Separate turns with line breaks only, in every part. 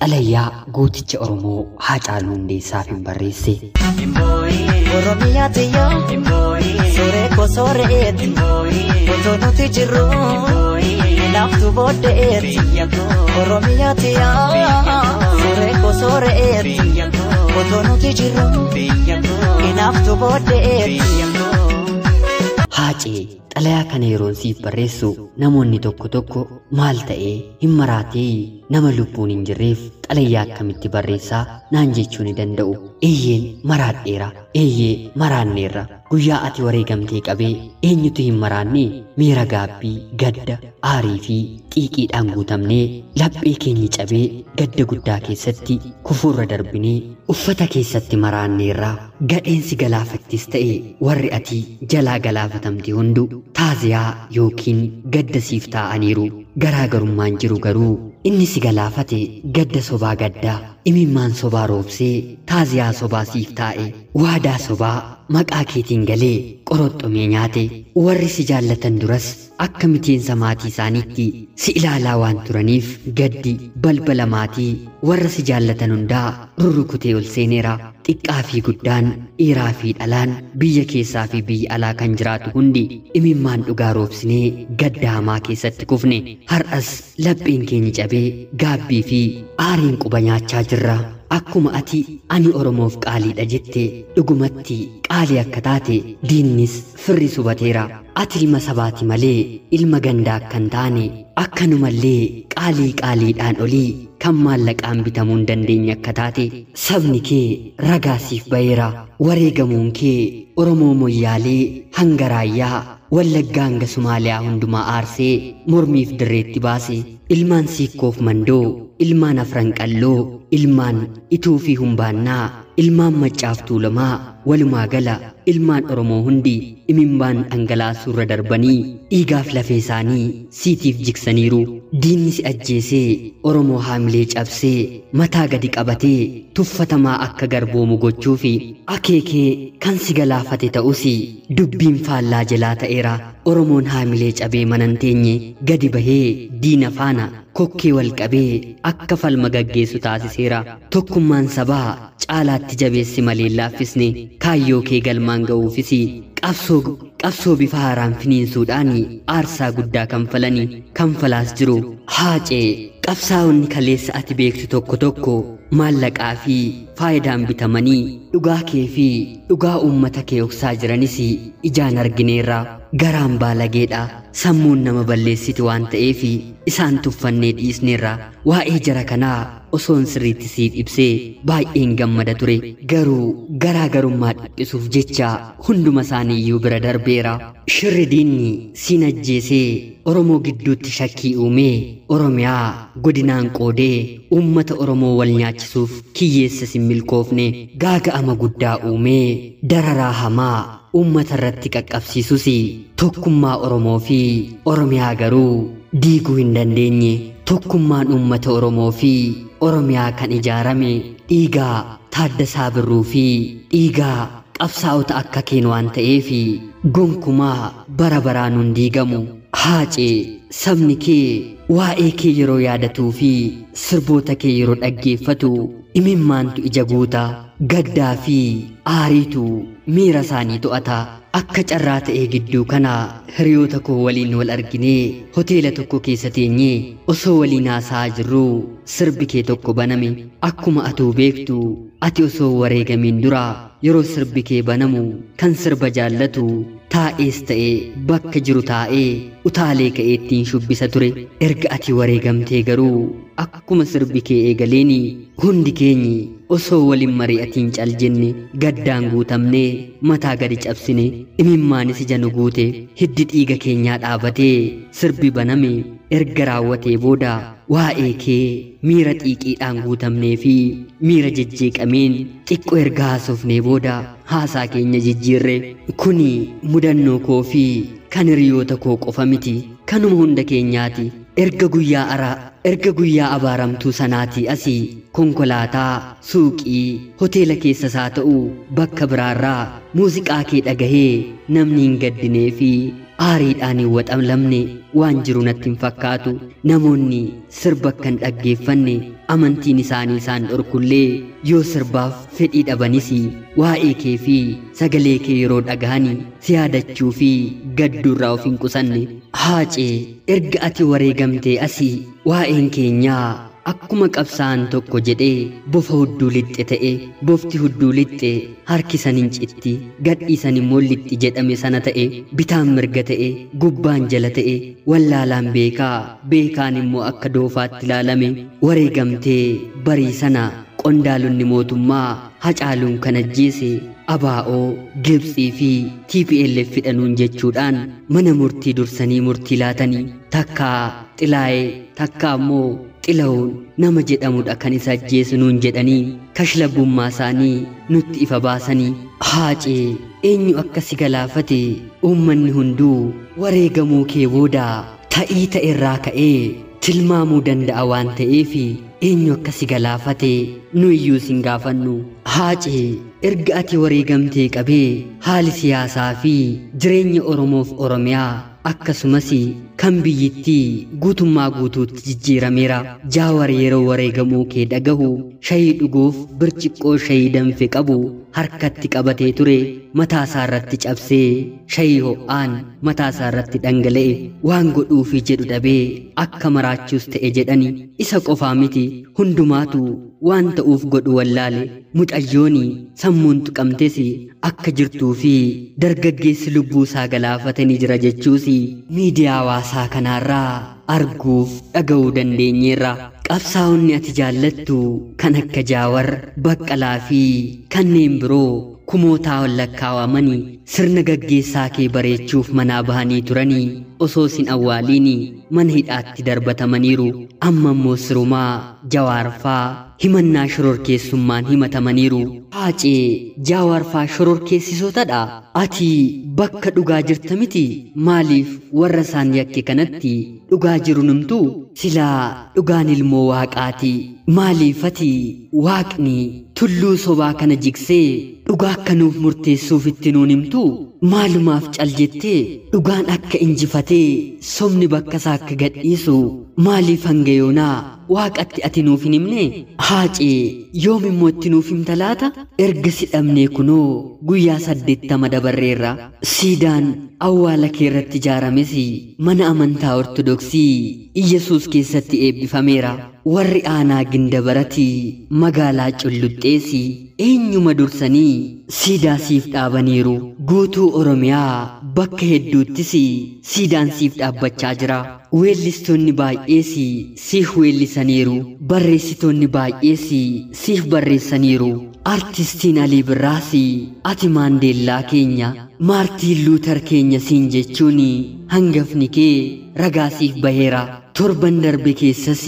Xalayaa gooticha Oromoo Haacaaluu Hundeessaaf hin barreesse.
Oromiyaa tiyya suuree koo sooreeti otoo nuti jirru laaftu booddeeti. Oromiyaa tiyya suuree koo sooreeti otoo nuti jirru laaftu booddeeti.
Haacee, xalayaa kana yeroon siif barreessu namoonni tokko tokko maal ta'ee hin maraatee, nama lubbuun hin jirreef xalayaa akkamitti barreessaa naan jechuu ni danda'u. Eeyyeen maraadheera, eeyyee maraanneerra. Guyyaa ati wareegamtee qabee eenyutu hin maraanne? Miira gaabbii, gadda, aarii fi xiiqiidhaan guutamnee, laphee keenya cabee, gadda guddaa keessatti kufuurra darbinee uffata keessatti maraanneerra. Gadheensi galaafattis ta'e warri ati jalaa galaafatamte hundu taaziyaa yookiin gadda siif taa'aniiru. Garaagarummaan jiru garuu inni si galaafate gadda sobaa gaddaa, imimmaan sobaa roobsee taaziyaa sobaa siif taa'e, waadaa sobaa maqaa keetiin galee qoroxxomee nyaate. Warri si jaallatan duras akka miteensa maatii isaaniitti si ilaalaa waan turaniif gaddi balbala maatii warra si jaallatan hundaa rurrukutee ol seeneera. Xiqqaa fi guddaan, dhiiraa fi dhalaan, biyya keessaa fi biyya alaa kan jiraatu hundi imimmaan dhugaa roobsinee gadda hamaa keessatti kufne. Har'as lapheen keenya cabee gaabbii fi aariin quba nyaachaa jirra. Akkuma ati ani Oromoof qaaliidha jette, dhugumatti qaalii akka taate diinnis firri subateera. Ati ilma sabaati malee ilma gandaa akka hin taane, akkanumallee qaalii qaaliidhaan olii kan maallaqaan bitamuu hin dandeenye akka taate sabni kee ragaa siif ba'eera. Wareegamuun kee Oromoo Moyyaalee hanga Raayyaa, Wallaggaa hanga Sumaaliyaa hundumaa aarsee mormiif dirreetti baase. Ilmaan Siikkoof Mandoo, ilmaan Afran Qalloo, ilmaan Ituu fi Humbaannaa, ilmaan Maccaaf Tuulamaa, walumaa gala ilmaan Oromoo hundi imimmaan dhangalaasuurra darbanii dhiigaaf lafee isaanii siitiif jigsaniiru. Diinni si ajjeesee Oromoo haamilee cabsee mataa gadi qabatee tuffatamaa akka garboomu gochuufi akeekee kan si galaafate ta'us dubbiin faallaa jalaa ta'eera. Oromoon haamilee cabee manan teenye, gadi bahee diina faana kokkee wal qabee akka falma gaggeessu taasiseera. Tokkummaan sabaa caalaatti jabeessi malee laaffisne. Kaayyoo kee galmaan ga'uufis qabsoo bifa haaraan finiinsuudhaan aarsaa guddaa kanfalanii kanfalaas jiru. Haacee, qabsaa'onni kaleessa ati beektu tokko tokko maallaqaa fi faayidaan bitamanii dhugaa kee fi dhugaa uummata kee oksaa jiranis ijaan argineerra. Garaan baalageedha, sammuun nama balleessiti waan ta'eef isaan tuffannee dhiisneerra. Waa'ee jara kanaa osoon sirriitti siif ibsee baay'een gammada ture, garuu garaagarummaa dhiphisuuf jecha hunduma isaaniiyyuu bira darbeera. Shirri diinni siin ajjeesee Oromoo gidduutti shakkii uumee Oromiyaa godinaan qoodee uummata Oromoo wal nyaachisuuf kiyyeessa sin milkoofne. Gaaga'ama guddaa uumee dararaa hamaa uummata irratti qaqqabsiisus tokkummaa Oromoo fi Oromiyaa garuu diiguu hin dandeenye. Tokkummaan uummata Oromoo fi Oromiyaa kan ijaarame dhiigaa Taaddasaa Birruu fi dhiigaa qabsaa'ota akka keen waan ta'eef gonkumaa bara baraan hin diigamu. Haacee, sabni kee waa'ee kee yeroo yaadatuu fi sirboota kee yeroo dhaggeeffatu imimmaantu ija guuta, gaddaa fi aariitu miira isaanii to'ata. Akka carraa ta'ee gidduu kana hiriyoota koo waliin wal arginee hoteela tokko keessa teenyee osoo waliin haasa'aa jirruu sirbi kee tokko baname. Akkuma atuu beektu, ati osoo wareegamiin dura yeroo sirbi kee banamu kan sirba jaallatu taa'ees ta'e bakka jiru taa'ee utaalee ka'ee ittiin shubbisa ture. Erga ati wareegamtee garuu akkuma sirbi kee eegaleeni hundi keenyi osoo waliin mari'atiin cal jenne, gaddaan guutamnee mataa gadi cabsine, imimmaanis ija nu guute, hiddi dhiiga keenyaa dhaabatee. Sirbi baname erga raawwatee booda waa'ee kee miira xiiqiidhaan guutamnee fi miira jejjeeqameen xiqqoo erga haasofnee booda haasaa keenya jijjiirre. Kuni mudannoo koo fi kan hiriyoota koo qofa miti, kanuma hunda keenyaati. Erga guyyaa araa, erga guyyaa abaaramtuu sanaatii asii Konkolaataa, suuqii, hoteela keessas haa ta'u bakka biraarraa muuziqaa kee dhagahee namni hin gaddinee fi aariidhaan hin waxalamne waan jiru natti hin fakkaatu. Namoonni sirba akka hin dhaggeeffanne amantiin isaanii isaan dhorkullee yoo sirbaaf fedhii dhabanis waa'ee kee fi sagalee kee yeroo dhagahani si yaadachuu fi gadduurraa of hin qusanne. Haacee, erga ati wareegamtee asii waa'een keenyaa akkuma qabsaa'aan tokko jedhee bofa hudduu lixxe ta'e. Bofti hudduu lixxe harkisan hin citti, gadhiisan immoo lixxi jedhame sana ta'e. Bitaan mirga ta'e, gubbaan jala ta'e, wallaalaan beekaa, beekaan immoo akka doofaatti ilaalame. Wareegamtee barii sana qondaalonni mootummaa Hacaaluun kan ajjeese Abaa'oo, Gibxii fi TPLF fidhanuun jechuudhaan mana murtii dursanii murtii laatanii, takkaa Xilaayee takkaa immoo Xila'uun nama jedhamudha kan isa ajjeesu nuun jedhanii kashlabbummaa isaanii nutti ifa baasanii. Haacee, eenyu akka si galaafate uummanni hunduu wareegamuu kee booda ta'ii ta'e irraa ka'ee tilmaamuu danda'a waan ta'eef eenyu akka si galaafate nu iyyuu sin gaafannu. Haacee, erga ati wareegamtee qabee haali siyaasaa fi jireenya Oromoof Oromiyaa akkasumas kan biyyittii guutummaa guutuutti jijjiirameera. Jaawar yeroo wareegamuu kee dhagahu shayii dhuguuf birciqqoo shayii danfe qabu harkatti qabatee ture mataa isaa irratti cabsee shayii ho'aan mataa isaa irratti dhangala'e. Waan godhuufi jedhu dhabee akka maraachuus ta'e jedhani. Isa qofaa miti, hundumaatu waan ta'uuf godhu wallaale. Mucayyooni sammuun tuqamtes akka jirtuu fi dargaggeessi lubbuu isaa galaafatanii jira jechuus miidiyaa hawaasaa kanaarraa arguuf dhaga'uu dandeenyeerra. Qabsaa'onni ati jaallattu kan akka Jaawar, Baqqalaa fi kanneen biroo kumootaa ol lakkaawamanii sirna gaggeessaa kee bareechuuf manaa bahanii turanii osoo sin awwaaliin mana hidhaatti darbatamaniiru. Amma immoo sirumaa Jawaarfaa himannaa shororkeessummaan himatamaniiru. Haacee, Jaawaarfaa shororkeessisootadha. Ati bakka dhugaa jirta miti, maaliif warra isaan yakke kanatti dhugaa jiru numtu? Silaa dhugaan ilmoo waaqaati. Maaliif ati waaqni tulluu sobaa kana jigsee dhugaa akka nuuf murteessuuf itti nuun himtu? Maalumaaf cal jettee dhugaan akka injifatee sobni bakka isaa akka gadhiisu maaliif hanga yoonaa waaqatti ati nuuf hin himne? Haacee, yoom immoo itti nuuf himta laata? Erga si dhabnee kunoo guyyaa 80 dabarreerra. Siidaan awwaala kee irratti ijaarames mana amantaa Ortodoksii Iyyasuus keessatti eebbifameera. Warri aanaa Gindabarati magaalaa Culluxxeesi eenyuma dursanii siidaa siif dhaabaniiru. Guutuu Oromiyaa bakka hedduuttis siidaan siif dhaabbachaa jira. Weellistoonni baay'ees siif weellisaniiru. Barreessitoonni baay'ees siif barreessaniiru. Artistiin Alii Birraas ati Maandeellaa keenya, Maartiin Luuter keenya siin jechuun hangafni kee ragaa siif baheera. Torban darbe keessas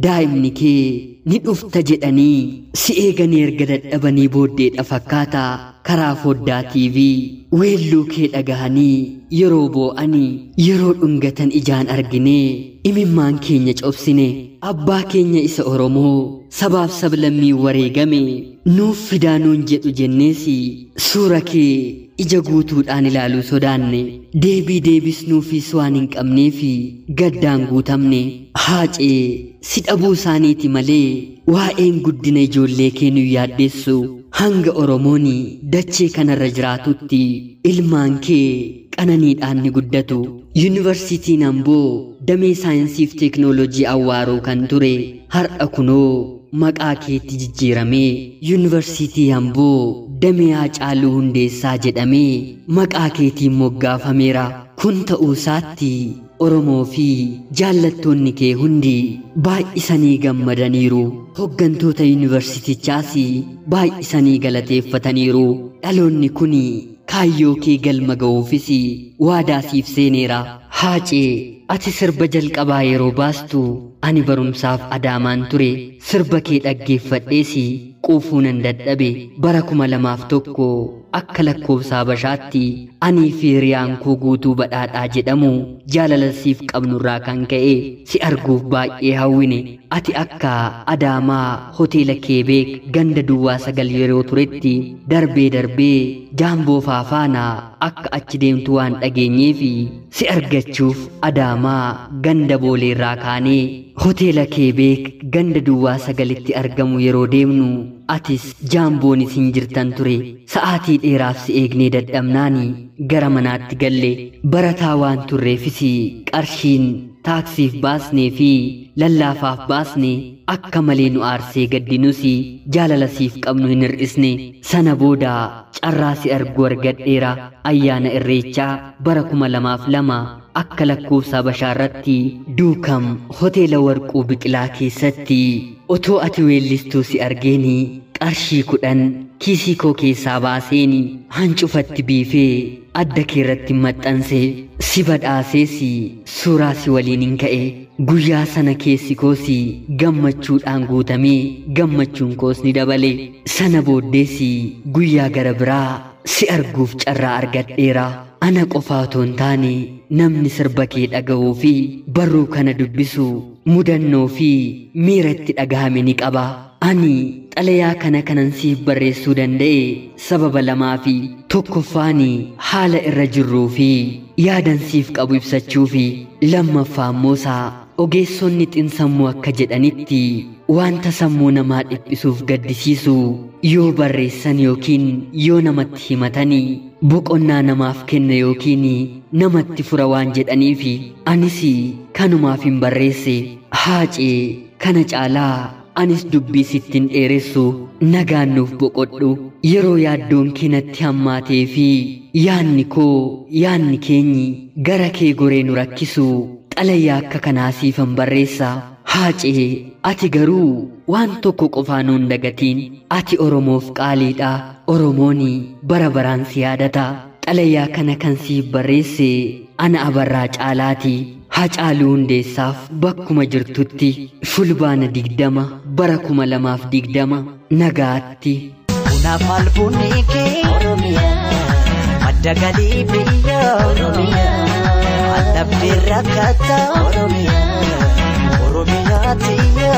daa'imni kee ni dhufta jedhanii si eeganii erga dadhabanii booddeedha fakkaata karaa foddaa TV weelluu kee dhagahanii yeroo boo'anii yeroo dhungatan ijaan arginee imimmaan keenya cobsine. Abbaa keenya isa Oromoo sabaaf sablammii wareegame nuuf fidaa nuun jedhu jennees suura kee ija guutuudhaan ilaaluu sodaanne. Deebii deebisnuufis waan hin qabneef gaddaan guutamne. Haacee, si dhabuu isaaniiti malee waa'een guddina ijoollee kee nu yaaddeessu. Hanga Oromoon dachee kanarra jiraatutti ilmaan kee qananiidhaan ni guddatu. Yuunivarsiitiin Amboo damee saayinsiif teeknooloojii Awwaaroo kan ture har'a kunoo maqaa keetti jijjiiramee Yuunivarsiitii Amboo damee Haacaaluu Hundeessaa jedhamee maqaa keetiin moggaafameera. Kun ta'uu isaatti Oromoo fi jaallattoonni kee hundi baay'isanii gammadaniiru. Hoggantoota yuunivarsiitichaas baay'isanii galateeffataniiru. Dhaloonni kun kaayyoo kee galma ga'uufis waadaa siif seeneera. Haacee, ati sirba jalqabaa yeroo baastu ani barumsaaf Adaamaan ture. Sirba kee dhaggeeffadhees quufuu nan dadhabe. Bara 2001 akka lakkoofsa Habashaatti anii fi hiriyaan koo Guutuu Badhaadhaa jedhamu jaalala siif qabnurraa kan ka'e si arguuf baay'ee hawwine. Ati akka Adaamaa hoteela Keebeek ganda duwwaa 9 yeroo turetti darbee darbee jaamboo faafaana akka achi deemtu waan dhageenyeefi si argachuuf Adaamaa ganda Booleerraa kaanee hoteela Keebeek ganda duwwaa 9tti argamu yeroo deemnu atis jaamboonis hin jirtan ture. Sa'aatii dheeraaf si eegnee dadhabnaani gara manaatti galle. Barataa waan turreefis qarshiin taaksiif baasnee fi lallaafaaf baasne akka malee nu aarsee gaddinus jaalala siif qabnu hin hir'isne. Sana booda carraa si arguu argadheera. Ayyaana Irreechaa bara 2002 akka lakkoofsa Habashaarratti Duukam hoteela Warquu Biqilaa keessatti otoo ati weellistuu si argeeni qarshii 10 kiisii koo keessaa baaseeni hancufatti biifee adda keerratti maxxanse si badhaasees suuraa si waliin hin ka'e. Guyyaa sana keessi koos gammachuudhaan guutamee gammachuun koos ni dabale. Sana booddees guyyaa gara biraa si arguuf carraa argadheera. Ana qofaa otoo hin taane namni sirba kee dhaga'uu fi barruu kana dubbisu mudannoo fi miira itti dhagahame ni qaba. Ani xalayaa kana kanan siif barreessuu danda'e sababa lamaa fi tokkoffaan haala irra jirruu fi yaadan siif qabu ibsachuu fi lammaffaa immoo isaa ogeessonni xiinsammuu akka jedhanitti wanta sammuu namaa dhiphisuuf gaddisiisu yoo barreessan yookiin yoo namatti himatanii boqonnaa namaaf kenna yookiin namatti fura waan jedhaniifi anis kanumaaf hin barreesse. Haacee kana caalaa anis dubbii sittin dheeressu, nagaan nuuf boqodhu. Yeroo yaaddoon kee natti hammaatee fi yaanni koo yaanni keenyi gara kee goree nu rakkisu xalayaa akka kanaa siifan barreessa. Haacee ati garuu waan tokko qofaa nuun dagatiin, ati Oromoof qaaliidha, Oromoon bara baraan si yaadata. Xalayaa kana kan siif barreesse ana Abarraa Caalaati. Hacaaluu Hundeessaaf bakkuma jirtutti Fulbaana 20 bara 2020 nagaatti.
Bunaaf maal bunni kee madda galii biyya Allabdee rakkata Oromiyaa tiyya.